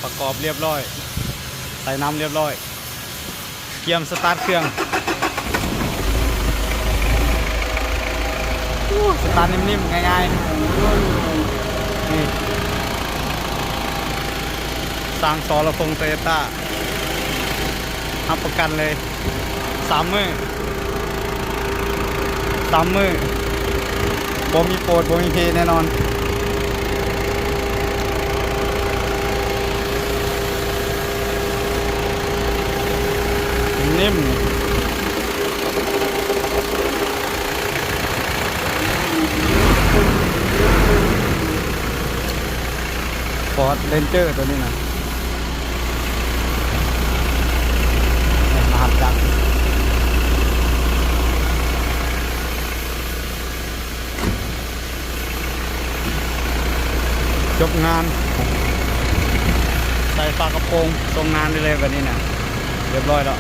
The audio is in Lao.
ປະກອບລຽບລ້ອຍ ໃສ່ນ້ຳລຽບລ້ອຍ ກຽມສະຕາດເຄື່ອງ. ໂອ້ ສະຕາດນິ້ມໆ ງ່າຍໆ ນີ້ ຊ່າງ ສລະພົງ ໂຕໂຍຕ້າ ຮັບປະກັນເລີຍ ສາມມື້ ສາມມື້ ບໍ່ມີໂປດ ບໍ່ມີເພແນ່ນອນ. Ford Ranger ໂຕນີ້ນະ ມາຮັບຈັກ ຈົບງານ ໃສ່ຝາກະໂປງ ສົ່ງງານໄດ້ເລີຍບາດນີ້ນະ ລຽບລ້ອຍແລ້ວ.